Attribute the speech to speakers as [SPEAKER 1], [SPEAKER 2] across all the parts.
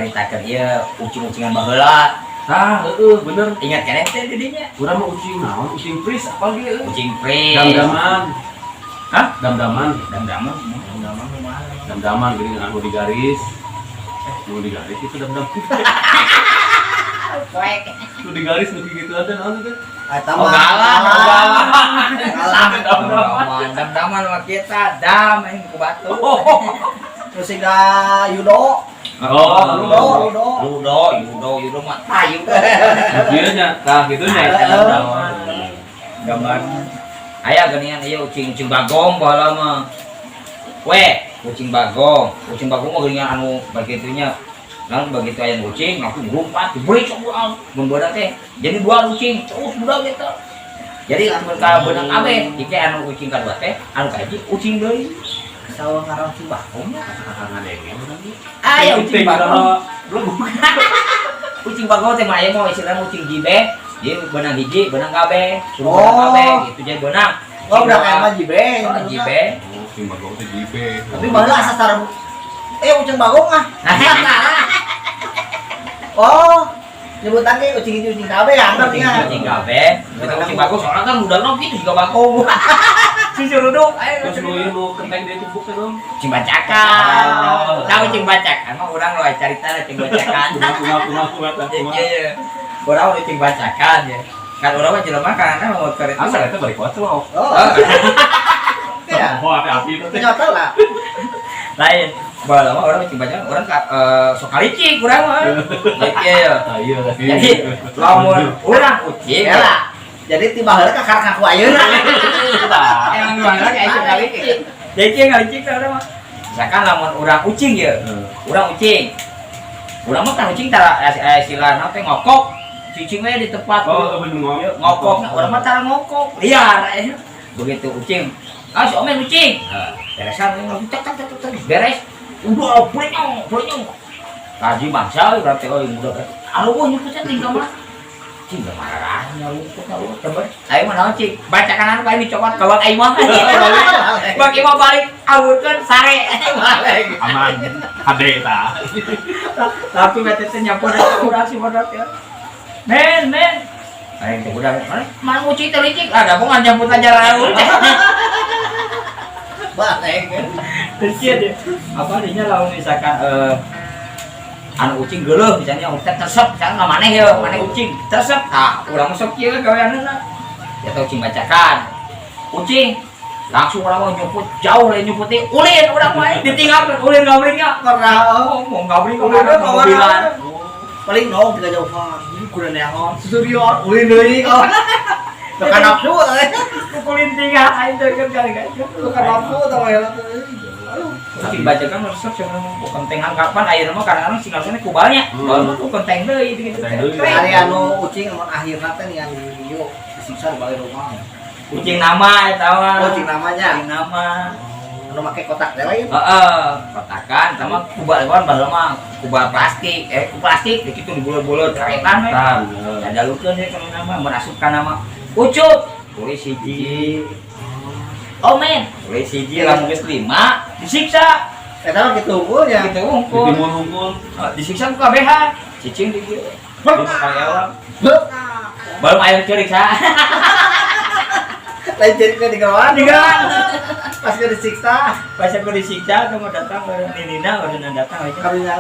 [SPEAKER 1] Nyaritakeun ieu ucing-ucingan baheula.
[SPEAKER 2] Ah, heeh, bener.
[SPEAKER 1] Ingat kan teh didinya?
[SPEAKER 2] Urang mah ucing naon? Ucing pris apa ge euy?
[SPEAKER 1] Ucing pris.
[SPEAKER 2] Dam-daman.
[SPEAKER 1] Hah?
[SPEAKER 2] Dam-daman.
[SPEAKER 1] Dam-daman. Dam-daman kumaha?
[SPEAKER 2] Dam-daman gini anu di garis. Eh, nu di garis itu dam-dam.
[SPEAKER 1] Poek.
[SPEAKER 2] Nu di garis nu gitu ada naon itu?
[SPEAKER 3] Eta
[SPEAKER 1] Oh,
[SPEAKER 3] mah
[SPEAKER 1] galah, oh, galah.
[SPEAKER 3] Galah.
[SPEAKER 1] Dam-daman, dam-daman mah kita dam aing ku batu.
[SPEAKER 3] Terus siga Yudo.
[SPEAKER 2] Oh,
[SPEAKER 3] Ludo, Ludo.
[SPEAKER 1] Ludo, Yudo, Yudo mah tayu.
[SPEAKER 2] Kieu nya, tah kitu nya.
[SPEAKER 1] Dam-daman. Gambar. Aya geuningan ieu ucing-ucing bagong baheula mah. We, ucing bagong. Ucing bagong mah geuningan anu bagitunya. Lalu begitu aya ucing langsung lompat diberi sok urang. Mun beunang teh jadi dua ucing, terus budak gitu. Jadi lamun ka beunang kabeh, jika anu ucing kadua teh, anu kahiji ucing deui.
[SPEAKER 3] Sawa ngaran ucing bagong.
[SPEAKER 2] Kakak ngadenge urang ge.
[SPEAKER 1] Aya ucing bagong.
[SPEAKER 2] Belum.
[SPEAKER 1] Ucing bagong teh mah aya mah istilahna ucing jibe. Jadi beunang hiji, beunang kabeh, suruh beunang
[SPEAKER 3] Oh.
[SPEAKER 1] kabeh gitu jadi beunang.
[SPEAKER 3] Oh, udah kayak mah jibe.
[SPEAKER 1] Oh, jibe.
[SPEAKER 2] Oh, ucing bagong teh jibe.
[SPEAKER 3] Tapi baheula asa sareng ucing bagong ah. Oh, nyebutan ge ucing hiji ucing kabeh
[SPEAKER 1] Ucing
[SPEAKER 3] anggapnya.
[SPEAKER 1] ucing kabeh. Betul ucing bagong soalnya kan udah gitu juga bagong. Si suruduk ayo.
[SPEAKER 2] Terus nu ieu nu kenteng dia tumpuk teh dong.
[SPEAKER 1] Ucing bacakan.
[SPEAKER 2] Oh.
[SPEAKER 1] Nah, ucing bacakan mah urang lo carita ucing bacakan.
[SPEAKER 2] Kumaha kumaha kumaha kumaha kumaha.
[SPEAKER 1] Iya, iya. Urang ucing bacakan ya. Kan urang mah jelema karena mau cerita.
[SPEAKER 2] Anggar eta balik koclok.
[SPEAKER 3] Oh. Ya.
[SPEAKER 2] Oh, api-api itu teh.
[SPEAKER 3] Ternyata lah.
[SPEAKER 1] Lain. Baheula mah urang ucing bacakan, urang sok kalicik urang mah. Jadi iya.
[SPEAKER 2] Ah, iya.
[SPEAKER 1] Jadi lamun urang ucing
[SPEAKER 3] Ya lah. Jadi tiba heula ka karek ngaku ayeuna.
[SPEAKER 1] Emang gimana kayak sok kalicik. Jadi kieu ngalicik teh urang mah. Misalkan lamun urang ucing ya, urang ucing. Urang mah kan ucing tara istilah teh ngokok. Cicing we di tempat
[SPEAKER 2] Oh, bener ngokok.
[SPEAKER 1] Ngokok, nah, urang mah tara ngokok. Liar eh. Begitu ucing, ah si Omen ucing. Nah, beresan langsung cek cek cek cek beres. Udah blenyong, blenyong. Kaji bangsa urang teh euy muda. Anu wah nyumputnya tinggal mah. Cing marahnya rumput rumput temen. Aing mah naon cing? Bacakan anu aing dicopot kawat aing mah. Bagi mah balik awurkeun sare.
[SPEAKER 3] Balik.
[SPEAKER 2] Aman. Hade ta.
[SPEAKER 1] Tapi bete teh nyampur eta urang si bodoh ya. Men, men. Aing teh udah mana mana ucing teh licik. Ah, da ngan jemput aja raun.
[SPEAKER 3] Balik.
[SPEAKER 1] Terus kieu deh. Apa dinya lamun misalkan anu ucing geuleuh misalnya teh tersep misalnya nggak maneh ya maneh ucing tersep ah urang masuk kieu gaweanna ya teh ucing bacakan ucing langsung urang mau nyumput jauh lain nyumput teh ulin urang mah ditinggalkeun ulin gablingnya.
[SPEAKER 3] Karena
[SPEAKER 1] Oh, mau gabling
[SPEAKER 3] ulin
[SPEAKER 1] kemana mobilan.
[SPEAKER 3] Paling dong tiga jauhan. Ini kuda neangon. Susurion ulin deui kawan. Tekan nafsu eh.
[SPEAKER 1] Pukulin tinggal aing teh kan kali kan.
[SPEAKER 3] Tekan nafsu tau ya. Aduh.
[SPEAKER 1] Ucing bacakan resep sebenarnya bukan kenteng kapan ayeuna mah kadang-kadang sing langsungnya kubalnya. Kalau mah kenteng deui gitu.
[SPEAKER 2] Kenteng deui.
[SPEAKER 3] Hari anu ucing amun akhirna teh yang ieu disiksa di balik rumah.
[SPEAKER 1] Ucing nama eta mah.
[SPEAKER 3] Oh, ucing namanya.
[SPEAKER 1] Ucing nama.
[SPEAKER 3] Anu make kotak teh lain.
[SPEAKER 1] Heeh, kotakan sama kubal kan baheula mah kubal plastik, eh ku plastik di kitu dibulet-bulet karetan we.
[SPEAKER 2] Tan.
[SPEAKER 1] Jalurkeun we kana nama mun asup ka nama. Ucup, tulis hiji. Omen, tulis hiji lamun geus lima disiksa.
[SPEAKER 3] Eta mah kitu unggul ya.
[SPEAKER 1] Gitu unggul.
[SPEAKER 2] Ditimun unggul.
[SPEAKER 1] Oh, disiksa ku kabehan. Cicing di dieu. Lima. Belum aya ceurik sa.
[SPEAKER 3] Lain jadi di gawan.
[SPEAKER 1] Di gawan.
[SPEAKER 3] Pas ke disiksa.
[SPEAKER 1] Pas aku disiksa kamu datang ninina baru datang aja.
[SPEAKER 3] Karunya.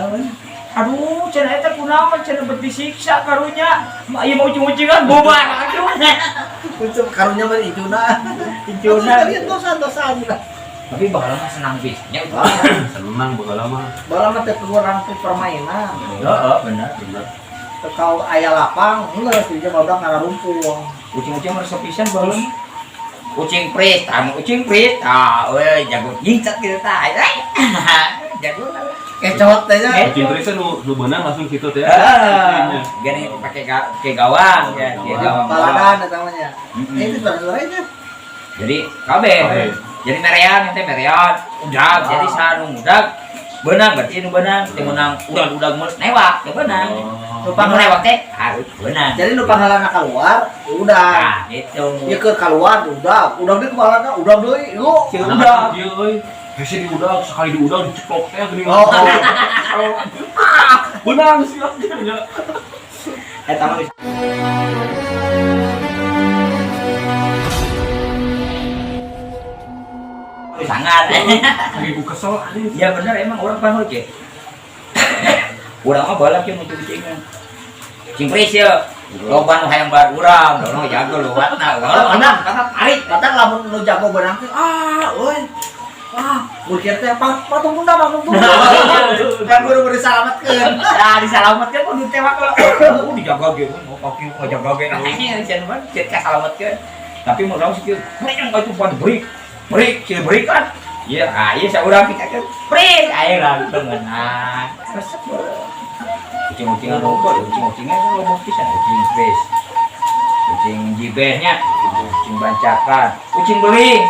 [SPEAKER 1] Aduh, cenah eta kunaon cenah bet disiksa karunya. Ma ieu mau ucing-ucingan bubar. Aduh.
[SPEAKER 3] Untuk karunya mah icuna.
[SPEAKER 1] Icuna.
[SPEAKER 3] Kalian dosa-dosa.
[SPEAKER 1] Tapi baheula mah senang bisnya itu.
[SPEAKER 2] Senang baheula mah.
[SPEAKER 3] Baheula mah teu kurang teh permainan.
[SPEAKER 1] Heeh, bener.
[SPEAKER 2] Bener.
[SPEAKER 3] Teu kau aya lapang, geus di barudak ngararumpung.
[SPEAKER 1] Ucing-ucing mah resep pisan baheula mah. Ucing pris, tah ucing pris, tah we jago nyingcat gitu tah. Jago lah.
[SPEAKER 3] Kecot teh nya.
[SPEAKER 2] Ucing teh nu nu beunang langsung kitu teh.
[SPEAKER 1] Heeh. Gini pakai pakai gawang ya,
[SPEAKER 2] Gawang.
[SPEAKER 1] gawang.
[SPEAKER 3] Baladan eta mah nya.
[SPEAKER 1] Mm-mm.
[SPEAKER 3] Itu suara-suaranya.
[SPEAKER 1] Jadi kabeh.
[SPEAKER 2] Kabeh.
[SPEAKER 1] Jadi merean teh merean, udag
[SPEAKER 3] Ah.
[SPEAKER 1] jadi sanu udag beunang berarti nu beunang, teu meunang udag-udag mun newak teu beunang.
[SPEAKER 2] Oh.
[SPEAKER 1] Lupa newak teh harus beunang.
[SPEAKER 3] Jadi nu panghalana keluar, udah.
[SPEAKER 1] Nah, gitu.
[SPEAKER 3] Ya keur keluar udah, udah deui kepalana, udah deui. Yuk.
[SPEAKER 1] Si udag.
[SPEAKER 2] Ieu euy. Hese diudag, sekali diudag diceplok teh geuning.
[SPEAKER 3] Oh.
[SPEAKER 2] Ah, beunang sih nya.
[SPEAKER 1] Eta mah sangat.
[SPEAKER 2] Lagi ku kesel anjing.
[SPEAKER 1] Ya bener emang orang panggil ke. Urang mah balap yang ucing-ucingan. Cing pris ya. Loba nu hayang bar urang, dono jago lewatna. Urang menang, kata tarik.
[SPEAKER 3] Kata lamun nu jago beunang teh ah euy. Wah, burkir teh patung tunda patung tunda. Kan buru-buru disalametkeun.
[SPEAKER 1] Nah, disalametkeun kudu ditewak kalau oh dijaga ge, oh kaki ngajaga ge. Nah, ini jangan mah cek kasalametkeun. Tapi mau urang sih kieu, yang itu pan break. Break, cil break kan. Iya, ah iya saurang kita kan. Break, ayo langsung menang. Resep. Ucing-ucingan loba, ucing-ucingan kan loba pisan, ucing space. Ucing jibehnya, ucing bancakan, ucing beling.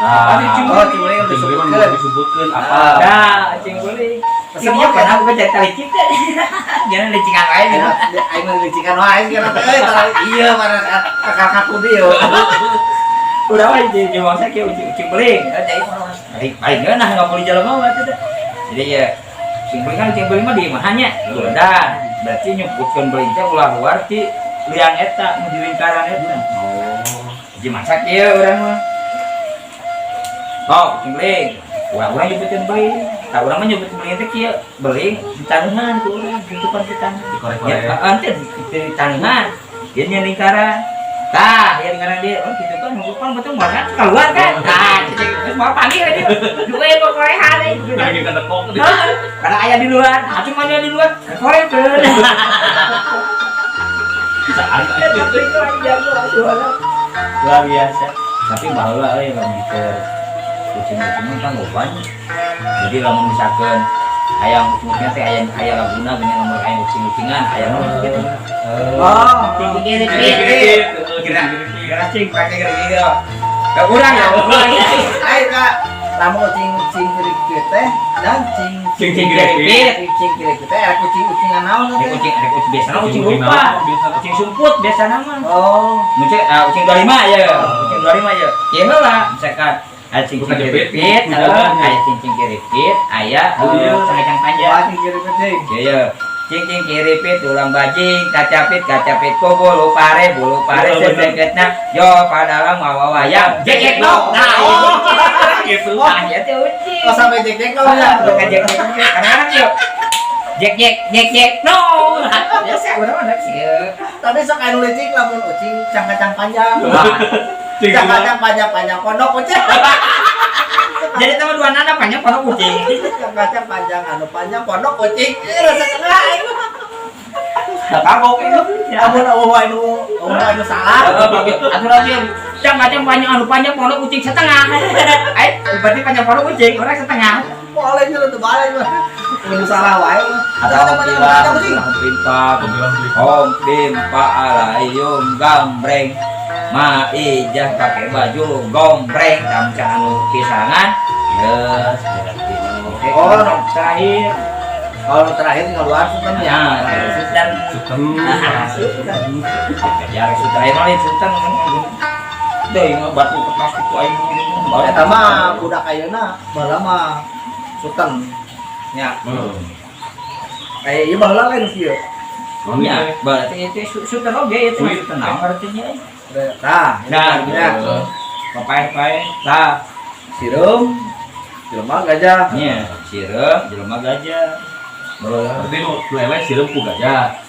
[SPEAKER 2] Nah,
[SPEAKER 1] ucing
[SPEAKER 3] oh,
[SPEAKER 1] beling.
[SPEAKER 3] ucing beling
[SPEAKER 2] Cing beling
[SPEAKER 3] disebutkeun.
[SPEAKER 2] mah disebutkeun apa?
[SPEAKER 1] Nah, ucing beling. Ini kan aku jadi tali kita. Jangan licingan lain gitu.
[SPEAKER 3] Aing mah licikan wae kira teh euy tara iya mana kakak kaku dieu.
[SPEAKER 1] Udah wae di mangsa kieu ucing beling. Jadi baik baik ngeunah nggak boleh jalan mah berarti teh. Jadi ya ucing beling kan ucing beling mah di imahnya. Udah, berarti nyebutkeun beling teh ulah luar ti liang eta nu di lingkaran eta.
[SPEAKER 2] Oh.
[SPEAKER 1] Jadi masak kieu urang mah. Oh, ucing beling. Urang-urang nyebutkeun beling. Tah urang mah nyebut beling teh kieu, beling di tanehan ku urang, tutupan di tanah.
[SPEAKER 2] Dikorek-korek.
[SPEAKER 1] Ya, ante di tanehan. Dia nya lingkaran. Tah, ya lingkaran dia. Oh, gitu kan, hukum kan betul mau kan keluar kan. Tah, terus mau panggil dia. Dua ekor korehan euy.
[SPEAKER 2] Lagi ka dekok.
[SPEAKER 1] Karena ayah di luar, ah cuma dia di luar. Korek tuh.
[SPEAKER 2] Bisa
[SPEAKER 1] Luar biasa. Tapi baheula euy lamun keur kucing-kucingan kan loba nya. Jadi lamun misalkan hayang kucing-kucingan teh aya aya laguna geuning lamun hayang kucing-kucingan aya naon gitu.
[SPEAKER 3] Oh,
[SPEAKER 1] Cing kiri kira kira cing pakai kira kira. Ka urang ya, urang.
[SPEAKER 3] Aing ka lamun ucing cing kiri teh dan cing
[SPEAKER 2] Cing cing kiri.
[SPEAKER 3] cing kiri teh era kucing-kucingan naon
[SPEAKER 1] Ada
[SPEAKER 3] teh.
[SPEAKER 1] kucing, ada kucing biasa kucing
[SPEAKER 2] Kucing
[SPEAKER 1] rupa.
[SPEAKER 2] biasa.
[SPEAKER 1] Kucing sumput biasa nama.
[SPEAKER 3] Oh,
[SPEAKER 1] Muncul ucing 25 ya, ucing 25 ya. Ieu heula misalkan aya cing
[SPEAKER 2] Bukan
[SPEAKER 1] cing
[SPEAKER 2] jepit,
[SPEAKER 1] kiripit,
[SPEAKER 2] bukan jalan, ya.
[SPEAKER 1] aya cing cing kiripit, aya
[SPEAKER 2] Iya.
[SPEAKER 1] cangkang panjang.
[SPEAKER 3] wah cing kiri teh.
[SPEAKER 1] Iya, cing cing kiripit tulang bajing, kacapit kacapit ko bulu pare, bulu pare
[SPEAKER 2] Betul, betul.
[SPEAKER 1] sebeketna, yo padalang mawa wayang, jek jek no. Nah,
[SPEAKER 3] Oh.
[SPEAKER 2] Gitu.
[SPEAKER 1] nah, ieu teh ucing.
[SPEAKER 3] Oh sampai jek-jek no
[SPEAKER 1] Ya,
[SPEAKER 3] ya.
[SPEAKER 1] bukan jek jek kadang-kadang yuk. Jek jek jek jek no. Biasa urang mah sih.
[SPEAKER 3] Tapi sok anu licik lamun ucing cangkacang panjang.
[SPEAKER 2] Cing
[SPEAKER 3] Cangkacang panjang-panjang pondok ucing.
[SPEAKER 1] Jadi teman dua nana panjang pondok kucing.
[SPEAKER 3] Cangkacang panjang anu panjang pondok ucing. Eh rasa tengah aing mah.
[SPEAKER 2] Kagok itu.
[SPEAKER 3] Lamun eueuh anu eueuh anu salah.
[SPEAKER 1] Atuh lagi cangkacang panjang anu panjang pondok kucing setengah. Eh, berarti panjang pondok kucing, orang setengah.
[SPEAKER 3] Boleh nya teu balik mah. Anu salah wae mah.
[SPEAKER 1] Atau
[SPEAKER 3] Cangkacang panjang panjang ucing.
[SPEAKER 1] pimpah, hom pimpa alayum gambreng. Ma ijah pakai baju gombreng, tamca anu pisangan. Yes, berarti. Oke,
[SPEAKER 3] Oh,
[SPEAKER 1] terakhir.
[SPEAKER 3] Kalau terakhir tinggal luar sultan ya.
[SPEAKER 1] Nah, sultan.
[SPEAKER 2] Sultan.
[SPEAKER 1] Nah, sultan. Kejar sultan aing mah lain sultan Deui mah batu kertas itu aing.
[SPEAKER 3] Eta mah budak ayeuna baheula mah sultan. Nya. Kayak ieu baheula lain kieu.
[SPEAKER 1] Ya, berarti itu sultan oge itu sultan naon artinya.
[SPEAKER 3] Tah,
[SPEAKER 1] Nah,
[SPEAKER 3] ya.
[SPEAKER 1] gitu. Papaeh-paeh. Tah,
[SPEAKER 3] Sireum jelema gajah.
[SPEAKER 1] nya sireum jelema gajah.
[SPEAKER 2] Berarti nu nu eleh sireum ku gajah.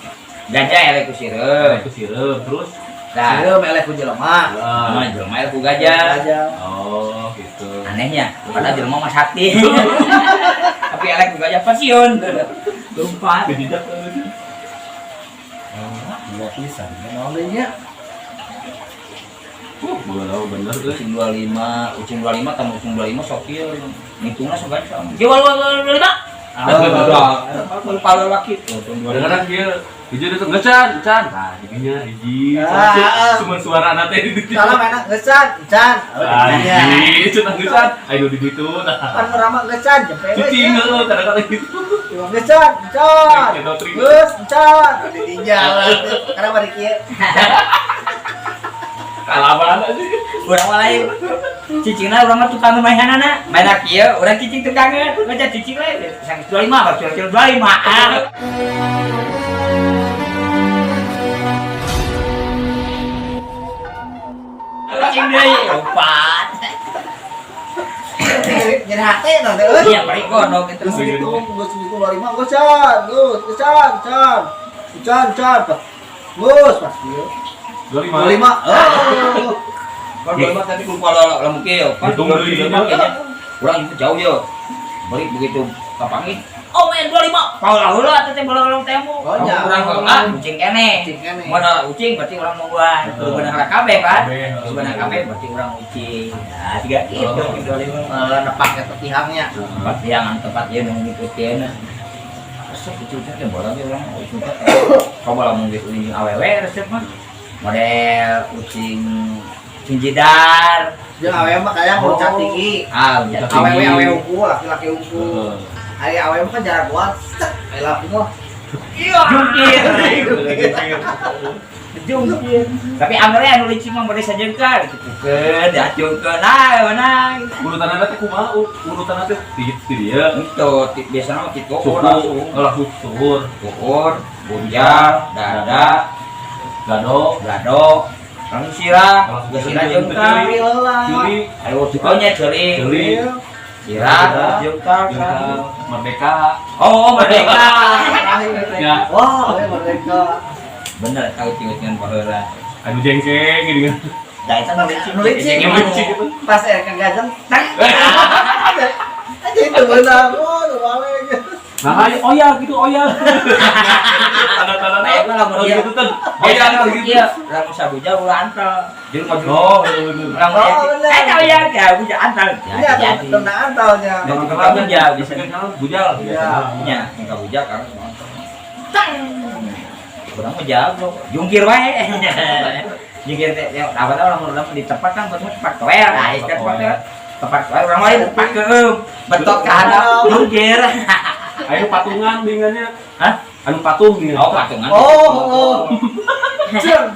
[SPEAKER 1] Gajah eleh ku sireum.
[SPEAKER 2] Eleh ku sireum terus.
[SPEAKER 1] Tah,
[SPEAKER 3] Sireum eleh ku jelema.
[SPEAKER 1] mah jelema eleh ku gajah.
[SPEAKER 3] Gajah.
[SPEAKER 2] Oh, gitu.
[SPEAKER 1] Anehnya, padahal jelema mah sakti. Tapi eleh ku gajah pensiun. Lupa.
[SPEAKER 2] Dijejak.
[SPEAKER 3] Gila pisan. Naon deui nya?
[SPEAKER 2] Bola bener euy.
[SPEAKER 1] Ucing 25, ucing 25 tambah ucing 25 sok ieu. Ngitungna sok gancang. Jiwa 25. Ah, lupa laki tuh.
[SPEAKER 2] Kadang-kadang kieu hiji datang ngecan, can. Tah, didinya hiji. Cuman suara anak teh di ditu.
[SPEAKER 3] Salah enak ngecan, can.
[SPEAKER 2] Ah, hiji, cenah ngecan. Ayo di ditu. Nah.
[SPEAKER 3] Pan merama ngecan, jempe we.
[SPEAKER 2] Cicing heuh kadang-kadang gitu.
[SPEAKER 3] Ngecan, can. Geus, can. Didinya. Karena bari kieu.
[SPEAKER 2] Kalaban sih.
[SPEAKER 1] Urang mah lain. Cicingna urang mah tukang mainanana. Mainan kieu urang cicing tukangeun. Ngaca cicing we. Sang 25 baru 25. Ah. Cicing deui opat.
[SPEAKER 3] Nyeri hati tah teh euy.
[SPEAKER 1] Iya, balik gono gitu.
[SPEAKER 3] Terus gitu, geus gitu 25 geus can, geus can, can. Can, can. Geus pas kieu.
[SPEAKER 2] 25.
[SPEAKER 3] 25. Oh.
[SPEAKER 1] Kan 25 tadi kumpul lamun kieu. Kan
[SPEAKER 2] Hitung deui nya.
[SPEAKER 1] Urang itu jauh yo. Balik begitu kapanggih. Oh, main 25. Paul heula teh bola-bola tembok.
[SPEAKER 3] Oh, nya.
[SPEAKER 1] Urang heula ucing keneh.
[SPEAKER 3] Ucing keneh.
[SPEAKER 1] Mana ucing berarti urang nungguan. Kudu beunang kabeh kan. Kudu beunang kabeh berarti urang ucing. Nah, tiga gitu 25.
[SPEAKER 3] Nepak eta tihangnya.
[SPEAKER 1] Tempat tiang tempat ieu nu ngikutin. Resep ucing teh bola ge urang ucing teh. Coba lamun geus ucing awewe resep mah. Model ucing ucing jidar.
[SPEAKER 3] Jeung awewe mah kayak loncat tinggi.
[SPEAKER 1] Ah, loncat tinggi.
[SPEAKER 3] Awewe awewe unggul, laki-laki unggul. Ari awewe mah kan jarang kuat. Ari laki mah.
[SPEAKER 1] Iya. Jungkir. Jungkir. Tapi anggernya anu licin mah bade sajengkal ditukeun, diacungkeun. Ah, menang.
[SPEAKER 2] Urutanna teh kumaha? Urutanna teh ti dieu.
[SPEAKER 1] Itu biasana mah kitu
[SPEAKER 2] langsung. Langsung suhur,
[SPEAKER 1] suhur, bujal, dada,
[SPEAKER 2] gado,
[SPEAKER 1] gado. Langsung sirah, geus sirah jengkal.
[SPEAKER 2] Curi,
[SPEAKER 1] ayo sikonya curi.
[SPEAKER 2] Curi.
[SPEAKER 1] Sirah, jengkal,
[SPEAKER 2] merdeka.
[SPEAKER 1] Oh, merdeka.
[SPEAKER 2] Ya.
[SPEAKER 3] Wah, merdeka.
[SPEAKER 1] Bener tahu ciut-ciutan baheula.
[SPEAKER 2] Anu jengkeng gini kan.
[SPEAKER 1] Da eta nu licin.
[SPEAKER 3] Nu licin. Pas erek gajeng. Aja itu beunang. Oh, nu balik.
[SPEAKER 2] Nah, ayo oya gitu oya. Tanda-tanda
[SPEAKER 1] Bae mah lamun ieu
[SPEAKER 2] gitu teh. Oya gitu.
[SPEAKER 1] Iya, lamun sabuja ulah antal. Jeung maju.
[SPEAKER 2] Oh, bener.
[SPEAKER 1] Lamun eta oya ka buja antal.
[SPEAKER 3] Iya, teu antalnya.
[SPEAKER 1] Lamun buja bisa
[SPEAKER 2] bujal.
[SPEAKER 3] Iya.
[SPEAKER 1] Nya, ka buja kan. Urang mah jago, jungkir wae. Jungkir teh ya apa tau lamun urang di tempat kan betul tempat toel. Nah, ieu tempat toel. Tempat toel urang mah tempat keum. Betot ka handap jungkir.
[SPEAKER 2] Ayo patungan bingannya.
[SPEAKER 1] Hah?
[SPEAKER 2] Anu patung bingan.
[SPEAKER 1] Oh, patungan.
[SPEAKER 3] Oh, oh. Jeung.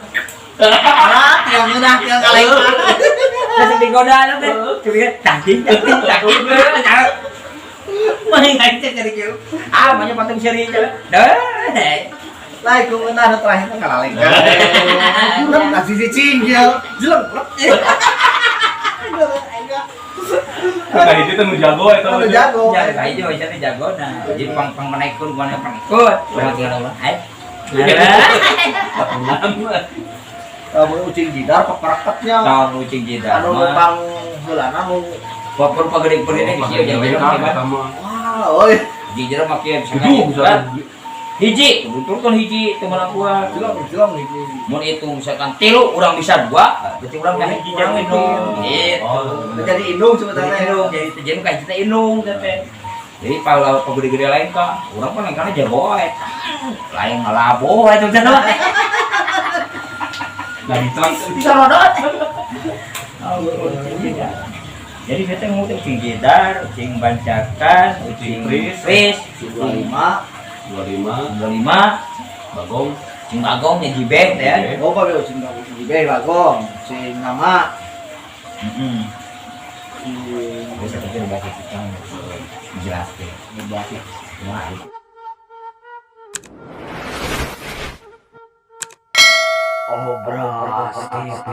[SPEAKER 3] Ah, tiang ngeunah tiang kalengkan.
[SPEAKER 1] Langsung digoda teh. Curi tangking tangking tangking. Main aja cari kieu. Ah, banyak patung seri dah.
[SPEAKER 3] Lah iku ngeunah nu terakhir teh kalalengkan. Lep kasih cicing kieu. Jeleng lep.
[SPEAKER 2] Ka hiji teh nu jago eta.
[SPEAKER 3] Nu jago.
[SPEAKER 1] Ya ka hiji we teh jago nah. Jadi pang menaikkeun bukan pang ikut. Urang tinggal ulah. Ai.
[SPEAKER 2] Patungan.
[SPEAKER 3] Lamun ucing jidar pepereketnya.
[SPEAKER 1] Lamun ucing jidar.
[SPEAKER 3] Anu pang heulana nu
[SPEAKER 1] walaupun pagede-gede geus ieu jago.
[SPEAKER 3] Wah, euy.
[SPEAKER 1] Jidar mah kieu misalkan hiji, turun hiji teu meunang kuat.
[SPEAKER 3] Jelong hiji.
[SPEAKER 1] Mun itu misalkan tilu urang bisa dua, berarti urang ka hiji jang indung. Gitu.
[SPEAKER 3] Jadi indung sebetulnya.
[SPEAKER 1] Indung, jadi jadi ka hiji teh indung teh. Jadi kalau pagede-gede lain ka, urang mah lengkana jago we. Lain ngalaboh we teh mah.
[SPEAKER 2] Nah, dicelak
[SPEAKER 1] bisa rodot. Oh, jadi kita ngomong ucing jidar, ucing bancakan, ucing tris,
[SPEAKER 3] 25,
[SPEAKER 2] 25, bagong,
[SPEAKER 1] ucing bagong ya jibeng ya.
[SPEAKER 3] Oh, babe ucing jibeng bagong, ucing nama.
[SPEAKER 1] Heeh. Bisa kita bahas itu jelas deh. Jelas. Wah.
[SPEAKER 4] Obras TV.